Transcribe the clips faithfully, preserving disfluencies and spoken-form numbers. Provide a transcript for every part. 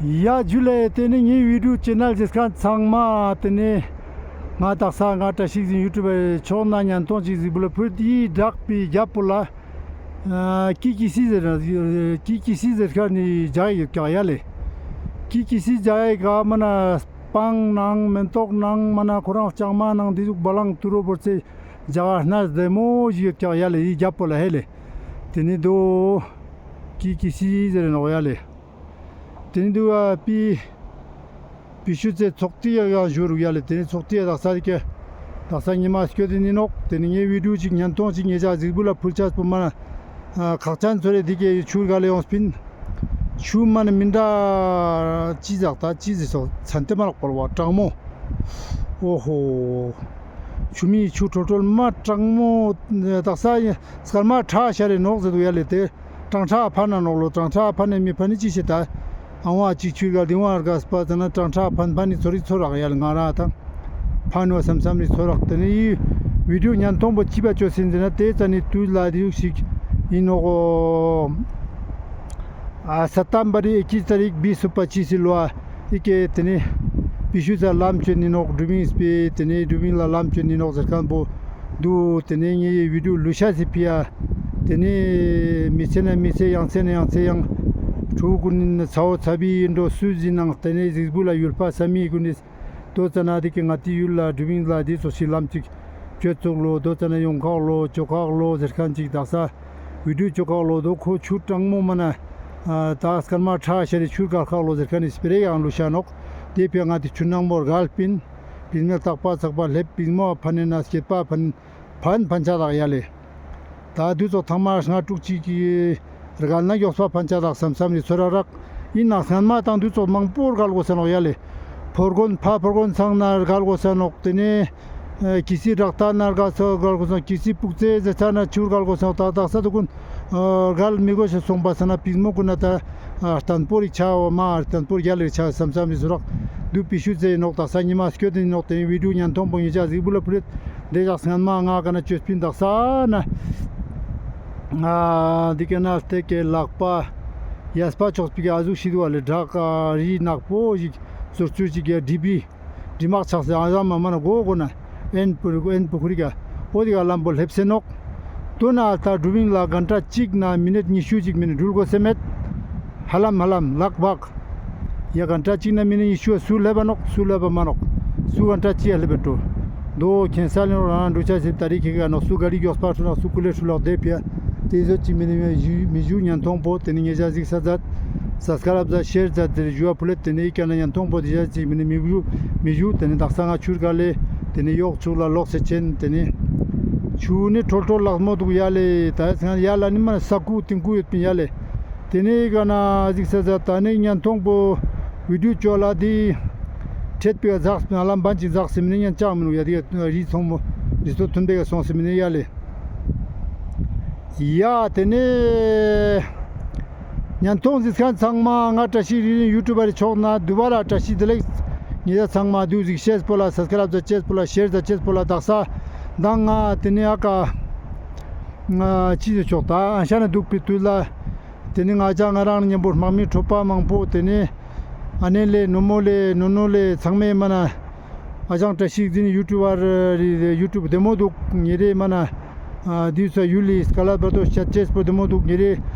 ཡ་ཇུ་ལེ། ཏེ་ནེ་ངའི་བི་ཌིའོ་ཆེ་ནལ་གཟིགས་ཁན་ཚང་མ་ཏེ་ནེ་ང་དག་ས་ང་བཀྲ་ཤིས་འཛིན་ཡུ་ཊུབ་པར་ཕྱོགས་ནེ་ཉན་ཐོང་ཅིག་གཟིགས་པོ་ལ་ཕུལ། ཏེ་བྲག་པའི་རྒྱབ་པོ་ལ་ཀི་ཀི་སི་ཟེར་ན་ཀི་ཀི་སི་ཟེར་ཁན་ནི་ཇ་ཡོད་ཀྱག་ཡ་ལེ། ཀི་ཀི་སི་ཇ་ཡི་ཀ་མ་ན་སྤང་ནང་མེན་ཏོག་ནང་མ་ན་ཁོ་རང་ལྕང་མ་ནང་ཏེ་ཟུག་བ་ལང་ཏུ་རོ་བོར་ཚེ་ཇ་ག་སྣ་བདེ་མོ་ཞིག་ཡོད་ཀྱག་ཡ་ལེ། ཡི་རྒྱབ་པོ་ལ་ཧེ་ལེ། ཏེ་ནེ་དོ་ཀི་ཀི་སི་ཟེར་ནོག་ཡ་ལེ། ཏེ་ནེ་དུ་ཨ་པི་པི་ཤུ་ཙེ་ཚོགས་ཏི་ཡ་ཡང་ཞུ་རུག་ཡ་ལེ། ཏེ་ནེ་ཚོགས་ཏི་ཡ་དག་ས་ཏེ་ཀ་དག་ས་ཉི་མ་སྐྱོད་དེ་ནི་ནོག། ཏེ་ནེ་ངའི་བི་ཌིའོ་ཅིག་ཉན་ཐོང་ཅིག་ཉེ་ཞག་གཟིགས་པོ་ལ་ཕུལ་ཆས་པོ་མ་ན་ཁག་ཅན་ཚོ་རེ་ཏེ་ཀ་ཆུ་ག་ལེ་ཡོང་སྤིན། ཆུ་མ་ན་མི་འདྲ་ཅི་ཟག་ད་ཅི་ཟེར་སོ་ཚན་ཏེ་མ་ལོག་པར་བ་གྲང་མོ། ཨོ་ཧོ། ཆུ་མི་ཆུ་ཁྲོལ་ཁྲོལ་མ་གྲང་མོ་དག་ས་སྐར་མ་ཁྲ་ཤར་རེ་ནོག་ཟེར་དུག་ཡ་ལེ། ཏེ་གྲང་ཁྲ་ཕན་ན་ནོག་ལོ། གྲང་ཁྲ་ཕན་ན་མི་ཕན་ནི་ཅི་ཤེས་ད། ཨ་བ་ཅིག་ཆུ་ག་ལྡིང་བ་རྒས་པ་ཙ་ན་གྲང་ཁྲ་ཕན་ཕན་ནི་ཚོར་རིག་ཚོར་རག་ཡ་ལེ། ང་རང་ཐང་ཕན་བ་སམ་སམ་རིག་ཚོར་རག། ཏེ་ནེ་ཡི་བི་ཌིའོ་ཉན་ཐོང་པོ་ཅི་བ་ཅོ་སིན་ཟེར་ན་ཏེ་ཙ་ནི་དུས་ལ་དེ་ཡུག་ཞིག་ཡིན་ནོག་གོ། ཨ་ས་ཏམ་བ་རི་ཨེ་ཀི་ཏ་རིག་བི་སུ་པ་ཅི་སི་ལོ་ཨ། ཨི་ཀེ་ཏེ་ནེ་པི་ཤུ་ཙ་ལམ་ཆོད་ནི་ནོག་ཌུ་བིང་སྤེ། ཏེ་ནེ་ཌུ་བིང་ལ་ལམ་ཆོད་ནི་ནོག་ཟེར་ཁན་པོ་དུག། ཏེ་ནེ་ངའི་བི་ཌིའོ་ལུ་ཤ་སི་ཕི་ཡ། ཏེ་ནེ་མི་ཚེ་ན་མི་ཚེ་ཡང་ཚེ་ན་ཡང་ཚེ་ཡང་ཕྲུ་གུ་ནི་ཚ་བོ་ཚ་བི་ཡིན་འགྲོ་སུ་ཟིན་ནང་ཏེ་ནེ་གཟིགས་པོ་ལ་ཡུལ་པ་ས་མི་གུན་ནི་དོ་ཙ་ན་ཏེ་ཀེ་ང་ཏི་ཡུལ་ལ་ཌུ་བིང་ལ་ཏེ་ཙོགས་ཤིག་ལམ་ཅིག་ཅོ་ཙུག་ལོ། དོ་ཙ་ན་ཡོང་ཁག་ལོ་ཅོ་ཁག་ལོ་ཟེར་ཁན་ཅིག་དག་ས་བི་ཌིའོ་ཅོ་ཁག་ལོ། དོ་ཁོ་ཆུ་གྲང་མོ་མ་ན་ཨ་ད་སྐར་མ་ཁྲ་ཤར་རེ་ཆུར་ག་ཁག་ལོ་ཟེར་ཁན་ནི་སྤེ་རེ་ཡང་ལུ་ཤ་ནོག། ཏེ་ཕི་ཡ་ང་ཏི་ཆུ་ནང་མོ་རྒལ་པིན། པིན་མེ་ལྟག་པ་ཚག་པ་ལེབ་པིན་མོ་ཕན་ནི་ན་སྐྱེད་པ་ཕན་ཕན་ཕན་ཆ་དག་ཡ་ལེ། ད་དུས་ཚོད་ཐང་མ་ལྔ་དྲུག་ཅིག་གི་རྒལ་ན་མགྱོགས་པ་ཕན་ཆ་དག་སམ་སམ་ནི་ཚོར་ར་རག། ཡིན་ནང་སྔན་མ་དང་དུས་ཚོད་མང་པོ་རྒལ་གོས་ས་ནོག་ཡ་ལེ། ཕོར་གོན་ཕ་ཕོར་གོན་ཚང་ན་རྒལ་གོས་ས་ནོག། ཏེ་ནེ་ཨ་ཀི་སི་བྲག་ཐ་ན་རྒལ་གོས་ས་ནོག། ཀི་སི་པུག་ཙེ་ཟེར་ཚ་ན་ཆུ་རྒལ་གོས་ས་ནོག། ད་དག་ས་དུ་གུན་ཨ་རྒལ་མི་གོས་ཤེས་སོང་པ་ས་ན་པིན་མོ་གུན་ན་ད་ཨ་སྟན་པོ་རིག་ཆ་བ་མ་སྟན་པོ་རྒྱལ་རིག་ཆ་སམ་སམ་ནི་ཚོར་རག། དུ་པི་ཤུ་ཙེ་ནོག། དག་ས་ཉི་མ་སྐྱོད་དེ་ནོག། ཏེ་བི་ཌིའོ་ཉན་ཐོང་པོ་ཉེ་ཞག་གཟིགས་པོ་ལ་ཕུལ་ལེད། ཏེ་ཞག་སྔན་མ་ང་ག་ན་ཅོས་པིན་དག་ས་ན། ཨ་འདི་ཀེ་ན་སྟེ་ཀེ་ལག་པ་ཡས་པ་ཆོག་པི་ཀ་ཨ་ཟུག་ཤི་དུག་བ་ལེ། བྲག་ཨ་རི་ནག་པོ་ཞིག་ཟུར་ཚུར་ཅིག་གི་འབྲི་བི་འབྲི་མག་ཆགས་སེ་ཨ་ཟ་མ་མ་ན་གོ་གོ་ན་ཨེན་པུ་ཨེན་པུ་ཁུ་རི་ཀ་འོ་དི་ཀ་ལམ་པོ་ལེབ་སེ་ནོག། དོ་ན་ད་ཌུ་བིང་ལ་གན་ཊ་ཅིག་ན་མི་ནིཊ་ཉི་ཤུ་ཅིག་མི་ནི་འགྲུལ་གོས་སེ་མེད། ཧ་ལམ་ཧ་ལམ་ལག་བག། ཡ་གན་ཊ་ཅིག་ན་མི་ནི་ཉི་ཤུ་སུ་ལེབ་བ་ནོག། སུ་ལེབ་བ་མ་ནོག། སུ་གན་ཊ་ཅིག་ཡ་ལེབ་བ་འགྲོ། དོ་ཁྱེན་ས་ལེ་ནོག་རང་འགྲུལ་ཆ་སེ་ད་རིག་ཁེ་ག་ནོག། སུ་ག་རི་མགྱོགས་པ་ཧྲུ་ལག་སུ་ཀུ་ལེ་ཧྲུ་ལག་དེ་ཕི་ཡ། ཏེ་ཟོ་ཅིག་མི་ནི་མི་ཞུ་མི་ཞུ་ཉན་ཐོང་པོ་ཏེ་ནི་ཉེ་ཞག་གཟིགས་ས་མཛད། སབ་སི་ཀ་རབ་མཛད་ཤེར་མཛད་ཏེ་ཞུ་བ་ཕུལ་ལེད། ཏེ་ནི་ཨི་ཀ་ན་ཉན་ཐོང་པོ་ཏེ་ཞག་ཅིག་མི་ནི་མི་ཞུ་མི་ཞུ་ཏེ་ནི་དག་ས་ང་ཆུར་ག་ལེ། ཏེ་ནི་གཡོག་ཆུར་ལ་ལོག་སེ་ཆེན་ཏེ་ནི་ཆུ་ནི་ཁྲོལ་ཁྲོལ་ལག་མོ་དུག་ཡ་ལེ། ད་ང་ཡ་ལ་ནི་མ་ས་ཀུ་ཏིང་ཀུ་ཡོད་པིན་ཡ་ལེ། ཏེ་ནེ་ག་ན་གཟིགས་ས་ཟ་ད་ནི་ཉན་ཐོང་པོ་བི་ཌིའོ་ཅོ་ལ་དི་ཁྲེད་པའི་ཟགས་ང་ལ་བན་ཅིག་ཟགས་སེ་མི་ནི་ཉན་ཅག་མི་ནུག་ཡ་དི་ཡ་རི་ཚོང་མོ་རི་ཚོ་ཐུན་པའི་ག་སོང་སེ་མི་ནི་ཡ་ལེ། ཡ་ཏེ་ནེ་ཉན་ཐོང་གཟིགས་ཁན་ཚང་མ་ང་བཀྲ་ཤིས་རི་རི་ཡུ་ཊུབ་པར་ཕྱོགས་ནེ་དུ་བ་ར་བཀྲ་ཤིས་བདེ་ལེགས། ཉེ་ཞག་ཚང་མ་དུ་གཟིགས་ཤེས་པོ་ལ་སབ་སི་ཀ་རབ་མཛད་ཅེས་པོ་ལ་ཤེར་མཛད་ཅེས་པོ་ལ་དག་ས་མདང་ང་ཏེ་ནེ་ཨ་ཀ་ང་ཅི་ཟེར་ཆོག་ད་ཨན་ཤ་ན་དུག་པའི་དུས་ལ། ཏེ་ནེ་ང་ཅག་ང་རང་ཉམ་པོ་དམག་མི་གྲོགས་པོ་མང་པོ་ཏེ་ནེ་ཨ་ནེ་ལེ་ནུ་མོ་ལེ་ནུ་ནུ་ལེ་ཚང་མའི་མ་ན་ཨ་ཅང་བཀྲ་ཤིས་འཛིན་ཡུ་ཊུབ་པར་རི་ཡུ་ཊུབ་བདེ་མོ་དུག། ཉེ་རེ་མ་ན་ཨ་དུས་ས་ཡུལ་ལི་སྐལ་བ་བར་དོ་ཤད་ཅེས་པོ་བདེ་མོ་དུག། ཉེ་རེ་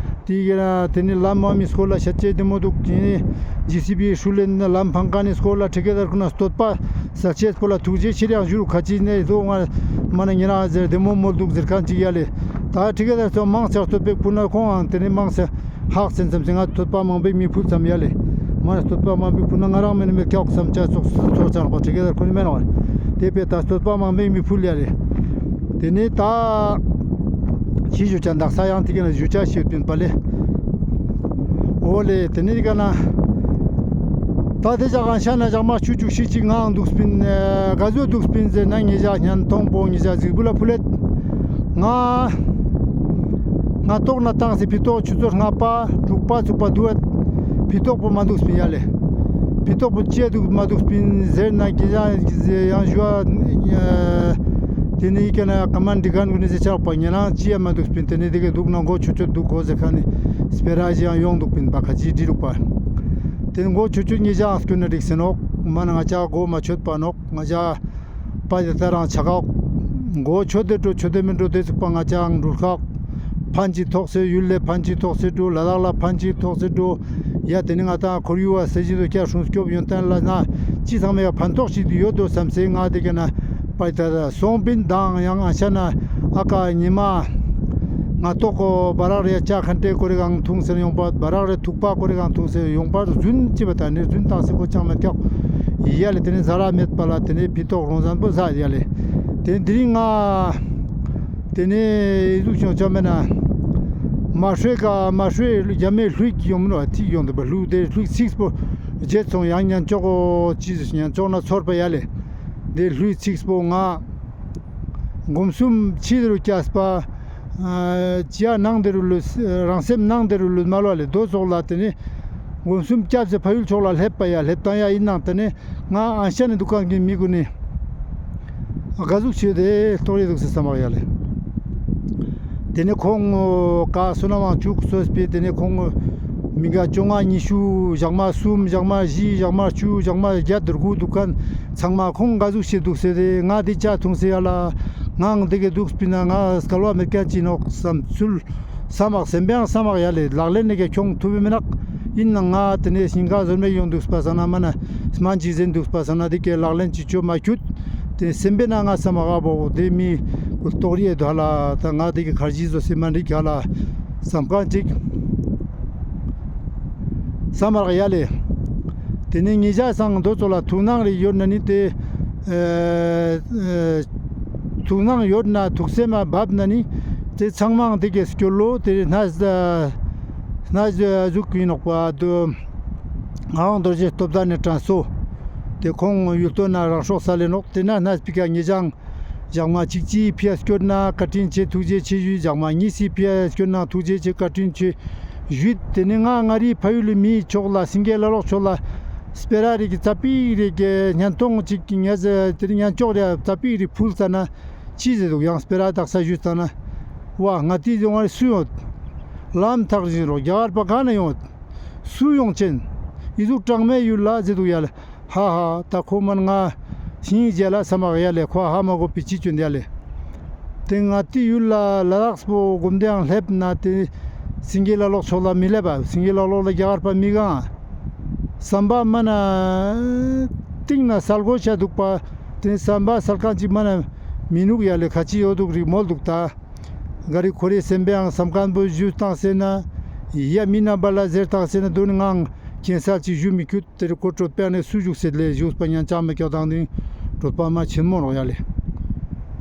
ཏེ་གི་ན་ཏེ་ནེ་ལམ་མ་མི་སྐོར་ལ་ཤད་ཅེས་བདེ་མོ་དུག། ཉེ་རེ་ཇེ་སི་བི་ཧྲུལ་ལེན་ལམ་ཕང་ཀ་ནི་སྐོར་ལ་ཁྲི་ཀེ་དར་ཁུ་ན་སྟོད་པ་ཟག་ཅེས་པོ་ལ་ཐུགས་རྗེ་ཆེ་རེ་ཡང་ཞུ་རུ་ཁ་ཅིག་ནེ་དོ་ང་མ་ན་ཉེ་རང་ཟེར་བདེ་མོ་མོལ་དུག་ཟེར་ཁན་ཅིག་ཡ་ལེ། ད་ཁྲི་ཀེ་དར་ཚོ་མང་ཆེ་སྟོད་པའི་ཁུ་ན་ཁོང་ཨང་ཏེ་ནེ་མང་ཆེ་ཧག་སེན་སམ་སེ་ང་སྟོད་པ་མང་པོའི་མི་ཕུལ་ཙམ་ཡ་ལེ། མ་ན་སྟོད་པ་མང་པོའི་ཁུ་ན་ང་རང་མེན་མེད་ཀྱག་སམ་ཆ་ཙོགས་ཚོར་ཙང་པ་ཁྲི་ཀེ་དར་ཁུ་ནི་མེན་བ། ཏེ་པེ་ད་སྟོད་པ་མང་པོའི་མི་ཕུལ་ཡ་ལེ། ཏེ་ནེ་ད་ཅི་ཞུ་ཅན་དག་ས་ཡང་ཏེ་གི་ན་ཞུ་ཅ་ཤེས་པིན་པ་ལེ། འོ་ལེ་ཏེ་ནེ་ག་ན་ད་ཏེ་ཞག་གང་ཤ་ན་ཞག་མ་ཆུ་ཅུག་ཤི་ཅིག་ངའང་དུག་སྤིན་ག་ཟོ་དུག་སྤིན་ཟེར་ན་ཉེ་ཞག་ཉན་ཐོང་པོ་ཉེ་ཞག་གཟིགས་པོ་ལ་ཕུལ་ལེད། ང་ང་ཏོག་ན་ཏང་སེ་ཕི་ཏོག་ཆུ་ཚོད་ལྔ་པ་དྲུག་པ་ཚུགས་པ་དུག་ཨ། ཕི་ཏོག་པོ་མ་དུག་སྤིན་ཡ་ལེ། ཕི་ཏོག་པོ་ཅི་དུག་མ་དུག་སྤིན་ཟེར་ན་གི་ཡང་ཡང་ཞུ་བ། ཏེ་ནེ་ཡི་གེ་ན་ཀ་མན་འདི་གན་གུན་ནི་ཟེར་ཆག་པ་ཉེ་རང་ཅི་ཡ་མ་དུག་སྤིན། ཏེ་ནེ་ཏེ་གི་དུག་ན་གོ་ཆུ་ཚོད་དུག་གོ་ཟེར་ཁན་ནི་སྤེ་ར་ཞིག་ཡང་ཡོང་དུག་པིན་པ་ཁ་ཅིག་འདྲི་རུག་པ། ཏེ་ནེ་གོ་ཆོད་ཆོད་ཉེ་ཞའང་སྐྱོད་ན་འགྲིག་སེ་ནོག། མ་ན་ང་ཅག་གོ་མ་ཆོད་པ་ནོག། ང་ཅག་པ་ཏེ་ད་རང་ཆ་ཁག་གོ་ཆོད་དེ་འགྲོ་ཆོད་དེ་མི་འགྲོ་དེ་ཚུགས་པ་ང་ཅག་འགྲུལ་ཁག་ཕན་ཅིག་ཐོགས་སེ་ཡུལ་ལེ་ཕན་ཅིག་ཐོགས་སེ་འགྲོ་ལ་དྭགས་ལ་ཕན་ཅིག་ཐོགས་སེ་འགྲོ། ཡ་ཏེ་ནེ་ང་ཏང་ཁོར་ཡུག་བ་སེ་ཇི་དོ་ཀྱ་སྲུང་སྐྱོབ་ཡོན་ཏན་ལ་ན་ཅི་ཚང་མའི་ཕན་ཐོགས་ཤིག་ཡོད་དོ་བསམ་སེ་ང་ཏེ་ཀ་ན་པ་ཏེ་ད་སོང་པིན་དང་ཡང་ཨ་ཤ་ན་ཨ་ཀ་ཉི་མ་ང་ཏོག་གོ་བ་རག་རེ་ཅ་ཁན་ཏེ་ཀོ་རེ་གང་ཐུང་སེ་ཡོང་པ་བ་རག་རེ་ཐུག་པ་ཀོ་རེ་གང་ཐུང་སེ་ཡོང་པ་རྫུན་ཅི་བ་ད་ནི་རྫུན་བཏང་སེ་ཀོ་ཅང་མེད་ཀྱག། ཡ་ལེ་ཏེ་ནེ་ཟ་ར་མེད་པ་ལ་ཏེ་ནེ་ཕི་ཏོག་རོང་ཟན་པོ་ཟ་ཡ་ལེ། ཏེ་ནེ་དེ་རིང་ང་ཏེ་ནེ་ཨི་ཟུག་ཤོང་ཅ་མེད་ན་མ་ཧྲོས་ཀ་མ་ཧྲོས་རྒྱ་མའི་ལྷུག་ཡོང་མི་ནོ་ཐིག་ཡོང་དུ་བ་ལྷུག་ཏེ་ལྷུག་ཚིགས་པོ་རྗེད་སོང་ཡང་ཉན་ཅོག་གོ་ཅི་ཉན་ཅོག་ན་ཚོར་པ་ཡ་ལེ། ཏེ་ལྷུག་ཚིགས་པོ་ང་སྒོམ་གསུམ་ཕྱི་དེ་རུ་སྐྱབས་པ། ཨ་ཅི་ཡ་ནང་དེ་རུ་ལུས་རང་སེམས་ནང་དེ་རུ་ལུས་མ་ལོ་ལེ་དོ་ཙོགས་ལ་ཏེ་ནེ་སྒོམ་གསུམ་སྐྱབས་སེ་ཕ་ཡུལ་ཕྱོགས་ལ་སླེབས་པ་ཡ་སླེབས་སྟངས་ཡ་ཨིན་ནང་ཏེ་ནེ་ང་ཨ་ཤ་ནེ་དུག་ཁན་གི་མི་གུན་ནི་ག་ཟུག་ཤེས་ཏེ་ལྟོགས་རེ་དུག་སེ་སམ་མ་ཡ་ལེ། ཏེ་ནེ་ཁོང་ཀ་བསོད་ནམས་དབང་ཕྱུག་གསོས་པའི་ཏེ་ནེ་ཁོང་མི་ག་བཅོ་ལྔ་ཉི་ཤུ་ཞག་མ་གསུམ་ཞག་མ་བཞི་ཞག་མ་བཅུ་ཞག་མ་བརྒྱད་དུར་གུ་དུག་ཁན་ཚང་མ་ཁོང་ག་ཟུག་ཤེས་དུག་སེ་ཏེ་ང་ཏེ་ཅ་ཐུང་སེ་ཡ་ལ་ངའང་ཏེ་གེ་དུག་སྤིན་ན་ང་སྐལ་བ་མེད་ཁན་ཅི་ནོག་སམ་ཚུལ་སམ་མག་སེམས་པའང་སམ་མག་ཡ་ལེ་ལག་ལེན་ནེ་གེ་ཁྱོང་ཐུབ་བེ་མེ་ནག། ཨིན་ནང་ང་ཏེ་ནེ་ཞིང་ཁ་ཟོར་མེད་ཡོང་དུག་པ་སང་ན་མ་ན་སྨན་ཅིག་ཟེན་དུག་པ་སང་ན་ཏེ་གེ་ལག་ལེན་ཅིག་ཅོ་མ་ཁྱུད། ཏེ་སེམས་པའི་ནང་ང་སམ་མག་བོ་ཏེ་མི་ཀུ་ལྟོགས་རེ་དོ་ཧ་ལ་ད་ང་ཏེ་གེ་ཁར་ཇི་ཟོ་སེ་མ་འགྲིག་ག་ལ་སམ་ཁན་ཅིག་སམ་མག་ཡ་ལེ། ཏེ་ནེ་ཉེ་ཞ་སང་དོ་ཙོགས་ལ་ཐུགས་སྣང་རེ་ཡོད་ན་ནི་ཏེ་ཨ་ཐུགས་སྣང་ཡོད་ན་ཐུགས་སེམས་མ་བབ་ན་ནི་ཏེ་ཚང་མའང་ཏེ་གེ་སྐྱོད་ལོ། ཏེ་ནེ་ནེ་ཟུག་ཨིན་ནོག་པ་དུ་ངག་དབང་རྡོ་རྗེ་སྟོབས་ལྡན་ནི་དྲན་གསོ། ཏེ་ཁོང་ཡུལ་སྟོད་ན་རང་སྲོག་ས་ལེ་ནོག། ཏེ་ན་ནེ་སྤི་ཀ་ཉེ་ཞའང་ཞག་མ་ཅིག་ཅིག་ཕི་ཡ་སྐྱོད་ན་བཀའ་དྲིན་ཆེ་ཐུགས་རྗེ་ཆེ་ཞུ། ཞག་མ་ཉིས་སི་ཕི་ཡ་སྐྱོད་ན་ཐུགས་རྗེ་ཆེ་བཀའ་དྲིན་ཆེ་ཞུ། ཏེ་ནེ་ང་ང་རི་ཕ་ཡུལ་ལི་མི་ཕྱོགས་ལ་སིང་གེ་ལ་ལོག་ཕྱོགས་ལ་སྤེ་ར་རིག་ཙ་པིག་རིག་ཉན་ཐོང་ཅིག་ཉན་ཏེ་ཉན་ཅོག་རེ་ཙ་པིག་རིག་ཕུལ་ཙ་ན་ཅི་ཟེར་དུག་ཡང་སྤེ་ར་དག་ས་ཞུས་ཙ་ན་ཝ་ང་ཏི་ཟེར་བ་སུ་ཡོད། ལམ་ཐག་རིང་རོགས་རྒྱ་གར་པ་ག་ན་ཡོད། སུ་ཡོང་ཅེན། ཨི་ཟུག་གྲངས་མེད་ཡུལ་ལ་ཟེར་དུག་ཡ་ལེ། ཧ་ཧ་ད་ཁོ་མན་ང་སྙིང་རྗེ་ལ་སམ་མག་ཡ་ལེ་ཁོ་ཧ་མ་གོ་པི་ཅི་ཅོན་ཡ་ལེ། ཏེ་ང་ཏི་ཡུལ་ལ་ལ་དྭགས་པོ་གོམ་དེའང་སླེབས་ན་ཏེ་སིང་གེ་ལ་ལོག་ཕྱོགས་ལ་མི་སླེབས་པ་སིང་གེ་ལ་ལོག་ལ་རྒྱ་གར་པ་མི་གང་། སམ་པ་མ་ན་ཏིང་ན་སལ་གོ་ཤ་དུག་པ་ཏེ་སམ་པ་སལ་ཁན་ཅིག་མ་ན་མི་ནུག་ཡ་ལེ་ཁ་ཅིག་ཡོད་དུག་རིག་མོལ་དུག་ད། ག་རི་ཁོ་རེ་སེམས་པའང་སམ་ཁན་པོ་ཞུས་ཏང་སེ་ན། ཡ་མི་རྣམ་པ་ལ་ཟེར་ཏང་སེ་ན་དོན་ངའང་ཁྱེན་སལ་ཅིག་ཞུ་མི་ཁྱུད་ཏེ་རི་ཀོ་ཀྲོད་པའི་ནེ་སུ་ཞུགས་སེ་ལེ་ཞུགས་པ་ཉན་ཅང་མེད་ཀྱག་དང་ཏེ་ཀྲོད་པ་མ་ཆེན་མོ་རོགས་ཡ་ལེ།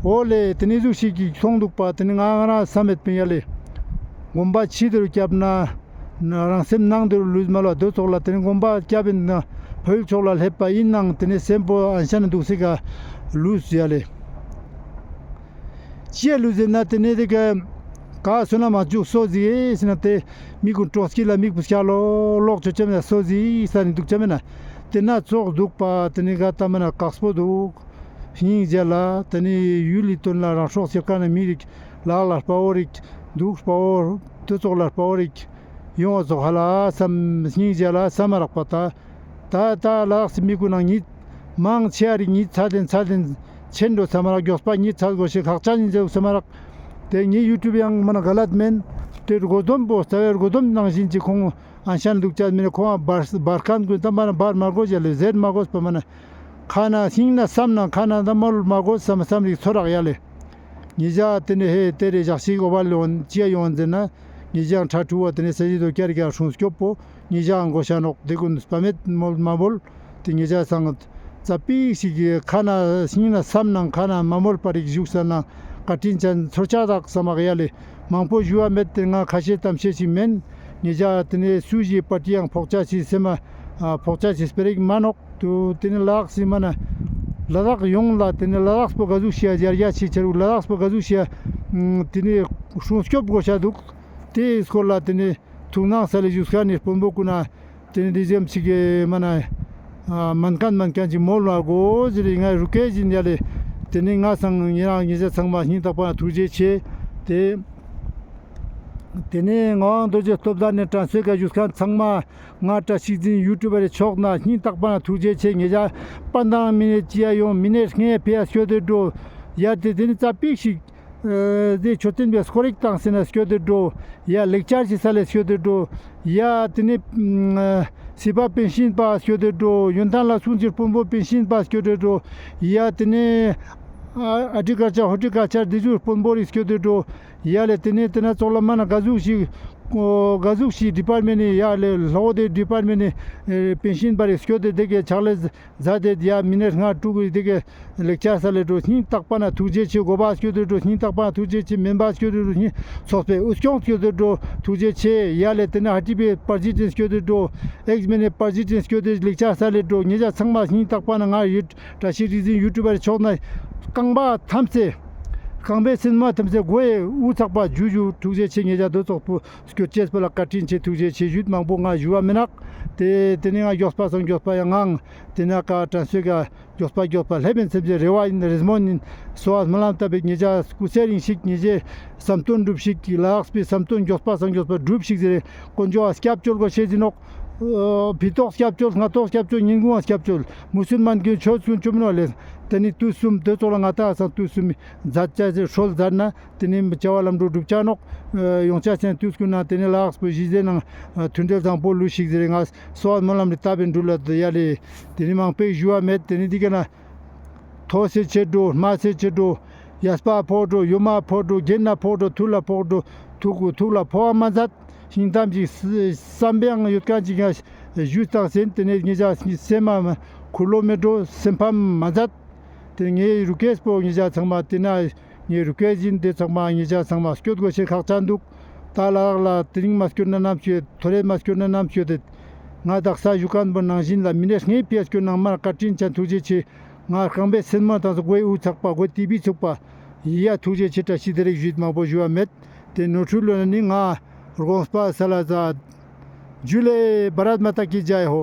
འོ་ལེ་ཏེ་ནེ་ཟུག་ཤིག་གི་ཐོང་དུག་པ་ཏེ་ནེ་ང་ང་རང་སམ་མེད་པིན་ཡ་ལེ། གོམ་པ་ཕྱི་དེ་རུ་སྐྱབས་ན་རང་སེམས་ནང་དེ་རུ་ལུས་མ་ལོ་དོ་ཙོགས་ལ་ཏེ་ནེ་གོམ་པ་སྐྱབས་ཨིན་ན་ཕ་ཡུལ་ཕྱོགས་ལ་སླེབས་པ་ཨིན་ནང་ཏེ་ནེ་སེམས་པོ་ཨན་ཤ་ན་དུག་སེ་ག་ལུས་ཡ་ལེ། ཅི་ཡ་ལུས་ཟེར་ན་ཏེ་ནེ་ཏེ་ག་ག་སོ་ན་མ་ཅུག་སོ་ཟི་ཟེར་ན་ཏེ་མི་གུན་གྲོགས་སྐྱིད་ལ་མིག་པུ་སྐྱ་ལོག་ལོག་ཆོ་ཆེམ་ཡ་སོ་ཟི་ས་ནི་དུག་ཆ་མེད་ན་ཏེ་ན་ཙོགས་དུག་པ་ཏེ་ནེ་ག་ཏ་མ་ན་ཀགས་པོ་དུག་སྙིང་རྗེ་ལ་ཏེ་ནེ་ཡུལ་ལི་དོན་ལ་རང་སྲོག་ཤེར་ཁན་ནི་མི་རིགས་ལག་ལ་དཔའ་བོ་རིགས་དུག་དཔའ་བོ་དུ་ཙོགས་ལ་དཔའ་བོ་རིགས་ཡོང་བ་ཙོགས་ཧ་ལ་སམ་སྙིང་རྗེ་ལ་སམ་མ་རག་པ་ཏ། ད་ད་ལ་དྭགས་སི་མི་གུན་ནང་ཉིད་མང་ཆེ་བ་རིགས་ཉིད་ཚ་དེན་ཚ་དེན་ཆེན་འགྲོ་ས་མ་རག་གྱོགས་པ་ཉིད་ཚ་གོ་ཤེས་ཁག་ཅན་ཡིན་ཟེར་ས་མ་རག་ཏེ་ངའི་ཡུ་ཊུབ་ཡང་མ་ན་ག་ལད་མེན། ཏེ་རྒོ་དོམ་པོ་རྩ་བའི་རྒོ་དོམ་ནང་བཞིན་ཅིག་ཁོང་ཨན་ཤན་དུག་ཅ་མེན་ཁོང་བར་བར་ཁན་གུན་ད་མ་ན་བར་མ་གོ་ཡ་ལེ་ཟེར་མ་གོ་སྤ་མ་ན་ཁ་ན་སྙིང་ན་བསམ་ན་ཁ་ན་ད་མོལ་མ་གོ་བསམ་བསམ་རིགས་ཚོར་རག་ཡ་ལེ། ཉེ་ཞ་ཏེ་ནེ་ཧེ་ཏེ་རེ་ཞག་ཞིག་འོ་བ་ལོན་ཅི་ཡ་ཡོང་ཟེར་ན། ཉེ་ཞའང་ཁྲ་ཁྲུ་བ་ཏེ་ནེ་ས་ཞི་དོ་ཀྱར་ཀྱ་སྲུང་སྐྱོབ་པོ་ཉེ་ཞའང་གོ་ཤ་ནོག་ཏེ་གུན་སྤ་མེད་མོལ་མ་མོལ། ཏེ་ཉེ་ཞ་སང་ཙ་པིག་ཞིག་གི་ཁ་ན་སྙིང་ན་བསམ་ནང་ཁ་ན་མ་མོལ་པ་རིགས་བཞུགས་ས་ན་བཀའ་དྲིན་ཅན་ཚོར་ཆ་དག་ས་མག་ཡ་ལེ། མང་པོ་ཞུ་བ་མེད་ཏེ་ང་ཁ་ཤས་གཏམ་བཤད་ཞིག་མེན། ཉེ་ཞ་ཏེ་ནེ་སུ་ཞིག་པ་ཏི་ཡང་ཕོག་ཆ་ཞིག་སེམས་མ་ཕོག་ཆ་ཞིག་སྤེ་རིག་མ་ནོག། ཏུ་ཏེ་ནེ་ལ་དྭགས་སི་མ་ན་ལ་དྭགས་ཡོངས་ལ་ཏེ་ནེ་ལ་དྭགས་པོ་ག་ཟུག་ཤེས་ཡ་ཡར་རྒྱས་ཆེ་ཆེ་རུ་ལ་དྭགས་པོ་ག་ཟུག་ཤེས་ཡ་ཏེ་ནེ་སྲུང་སྐྱོབ་དགོས་ཤ་དུག། ཏེའི་སྐོར་ལ་ཏེ་ནེ་ཐུགས་སྣང་ས་ལེ་ཞུ་ཁན་ནི་དཔོན་པོ་གུན་ན་ཏེ་ནེ་ཏེ་ཙམ་ཞིག་གི་མ་ན་མན་ཁན་མན་ཁན་ཅིག་མོལ་ལ་གོ་ཟེར་ང་རུ་ཀེ་ཞིན་ཡ་ལེ། ཏེ་ནེ་ང་སང་ཉེ་རང་ཉེ་ཞ་ཚང་མ་སྙིང་ཐག་པ་ན་ཐུགས་རྗེ་ཆེ། ཏེ་ ཏེ་ནེ་ངག་དབང་རྡོ་རྗེ་སྟོབས་ལྡན་ནི་དྲན་གསོའི་ཀ་ཞུས་ཁན་ཚང་མ་ང་བཀྲ་ཤིས་འཛིན་ཡུ་ཊུབ་པར་ཕྱོགས་ནེ་སྙིང་ཐག་པ་ནེ་ཐུགས་རྗེ་ཆེ། ཉེ་ཞ་པན་དང་མི་ནེ་ཅི་ཡ་ཡོང་མི་ནེ་ལྔའི་ཕི་ཡ་སྐྱོད་དེ་འགྲོ། ཡ་ཏེ་ཏེ་ནེ་ཙ་པིག་ཞིག་ཨ་ཏེ་མཆོད་རྟེན་པའི་སྐོར་རིག་བཏང་སེ་ནེ་སྐྱོད་དེ་འགྲོ། ཡ་ལེགས་སྦྱར་ཞིག་སལ་ལེ་སྐྱོད་དེ་འགྲོ། ཡ་ཏེ་ནེ་ཨ་སྲིད་པ་པཎ་ཆེན་པ་སྐྱོད་དེ་འགྲོ། ཡོན་ཏན་ལ་སྲུང་ཕྱིར་དཔོན་པོ་པཎ་ཆེན་པ་སྐྱོད་དེ་འགྲོ། ཡ་ཏེ་ནེ་ཨ་ཨེག་རི་ཀལ་ཅར་ཧོར་ཊི་ཀལ་ཅར་ཏེ་ཟུག་དཔོན་པོ་རིགས་སྐྱོད་དེ་འགྲོ། ཡ་ལེ་ཏེ་ནེ་ཏེ་ན་ཙོགས་ལ་མ་ན་ག་ཟུག་ཞིག་ག་ཟུག་ཞིག་ཌི་པར་མེན་ཊ་ནེ་ཡ་ལེ་ལྷོ་ཌི་པར་མེན་ཊ་ནེ་ཨེ་པཎ་ཆེན་པ་རིགས་སྐྱོད་དེ་ཏེ་གེ་ཕྱག་ལས་མཛད་དེ་ཡ་མི་ནེ་ལྔ་དྲུག་གི་ཏེ་གེ་ལེགས་སྦྱར་སལ་ལེ་འགྲོ། སྙིང་ཐག་པ་ནེ་ཐུགས་རྗེ་ཆེ། འགོ་པ་སྐྱོད་དེ་འགྲོ། སྙིང་ཐག་པ་ནེ་ཐུགས་རྗེ་ཆེ། མེམ་བར་སྐྱོད་དེ་འགྲོ། སྙིང་ཚོགས་པའི་དབུ་སྐྱོང་སྐྱོད་དེ་འགྲོ། ཐུགས་རྗེ་ཆེ། ཡ་ལེ་ཏེ་ནེ་ཧ་ཊི་པི་པར་ཛི་ཌེན་སྐྱོད་དེ་འགྲོ། ཨེགས་མི་ནེ་པར་ཛི་ཌེན་སྐྱོད་དེ་ལེགས་སྦྱར་སལ་ལེ་འགྲོ། ཉེ་ཞ་ཚང་མ་སྙིང་ཐག་པ་ནེ་ང་ཡུ་བཀྲ་ཤིས་རིག་འཛིན་ཡུ་ཊུབ་པར་ཕྱོགས་ནེ་རྐང་པ་ཐམས་ཅད་རྐང་པའི་སེན་མོ་ཐམས་ཅད་མགོའི་དབུ་ཚག་པ་ཇུ་ཇུ་ཐུགས་རྗེ་ཆེ། ཉེ་ཞ་དོ་ཙོགས་པོ་སྐྱོད་ཅེས་པོ་ལ་བཀའ་དྲིན་ཆེ། ཐུགས་རྗེ་ཆེ་ཞུས། མང་པོ་ང་ཞུ་བ་མེན་ནོག། ཏེ་ཏེ་ནེ་ང་གྱོགས་པ་སང་གྱོགས་པ་ཡང་ངང་ཏེ་ན་ཀ་དྲན་གསོའི་ཀ་གྱོགས་པ་གྱོགས་པ་ལེབ་ཨིན་སེམས་ཅན་རེ་བ་ཨིན་རེ་སྨོན་ཨིན། གསོལ་བ་སྨོན་ལམ་བཏབ་པའི་ཉེ་ཞ་སྐུ་ཚེ་རིང་ཞིག། ཉེ་ཞའི་བསམ་དོན་འགྲུབ་ཞིག། ལགས་པའི་བསམ་དོན་གྱོགས་པ་སང་གྱོགས་པ་འགྲུབ་ཞིག་ཟེར་རེ་དཀོན་མཆོག་ག་སྐྱབས་བཅོལ་གོ་ཤེས་ཨིན་ནོག། ཨ་ཕི་ཏོག་སྐྱབས་བཅོལ་སྔ་ཏོག་སྐྱབས་བཅོལ་ཉིན་གུང་ང་སྐྱབས་བཅོལ་མུ་སུལ་མན་གྱི་ཆོས་ཀུན་བཅོམ་ནོག་ལེ། ཏེ་ནེ་དུས་གསུམ་དོ་ཙོགས་ལ་ང་ཏང་སང་དུས་གསུམ་མཛད་ཅེས་སི་སྲོལ་མཛད་ན་ཏེ་ནེ་བྱ་བ་ལམ་འགྲོ་འགྲུབ་ཅ་ནོག། ཨ་ཡོང་ཆ་ཅན་དུས་ཀུན་ན་ཏེ་ནེ་ལགས་པོ་ཞི་བདེ་ནང་ཨ་མཐུན་སྒྲིལ་བཟང་པོ་ལུས་ཤིག་ཟེར་རེ་ང་གསོལ་བ་སྨོན་ལམ་རེ་བཏབ་པའི་འགྲུལ་ལ་ཡ་ལེ། ཏེ་ནེ་མང་པོ་ཞུ་བ་མེད། ཏེ་ནེ་འདི་ག་ན་མཐོ་སེ་ཆེ་འགྲོ། དམའ་སེ་ཆེ་འགྲོ། གཡས་པ་ཕོག་འགྲོ། གཡོན་མ་ཕོག་འགྲོ། གྱེན་ན་ཕོག་འགྲོ། ཐུགས་ལ་ཕོག་འགྲོ། ཐུགས་ཐུགས་ལ་ཕོག་པ་མ་མཛད། ཞིང་ཐམས་ཅད་བསམ་པའང་ཡོད་མཁན་ཅིག་ཡང་ཞུས་བཏང་ཟིན། ཏེ་ནེ་ཉེ་ཞ་སེམས་མ་འཁུར་ལོ་མེད་འགྲོ། སེམས་ཕམ་མ་མཛད། ཏེ་ངའི་རུ་སྐེས་པོ་ཉེ་ཞ་ཚང་མ་ཏེ་ན་ངའི་རུ་སྐེས་ཨིན། ཏེ་ཚང་མ་ཉེ་ཞ་ཚང་མ་སྐྱོད་དགོས་ཤེས་ཁག་ཅན་འདུག། ད་ལག་ལ་དེ་རིང་མ་སྐྱོད་ན་ནམ་སྐྱོད། ཐོ་རེ་མ་སྐྱོད་ན་ནམ་སྐྱོད་དེ། ང་དག་ས་ཞུ་མཁན་པོ་ནང་བཞིན་ལ་མི་ནེ་ལྔའི་ཕི་ཡ་སྐྱོད་ནང་མ་བཀའ་དྲིན་ཅན་ཐུགས་རྗེ་ཆེ། ང་རྐང་པའི་སེན་མོ་དང་སོ་མགོའི་དབུ་ཚག་པ་མགོ་ཏི་བི་ཚུགས་པ་ཡ་ཐུགས་རྗེ་ཆེ། བཀྲ་ཤིས་བདེ་ལེགས་ཞུས། མང་པོ་ཞུ་བ་མེད། ཏེ་ནོར་འཁྲུལ་ལོན་ནི་ང་དགོངས་པ་སལ་ལ་མཛད། ཇུ་ལེ། བྷ་རད་མ་ཏ་ཀི་ཇའི་ཧོ།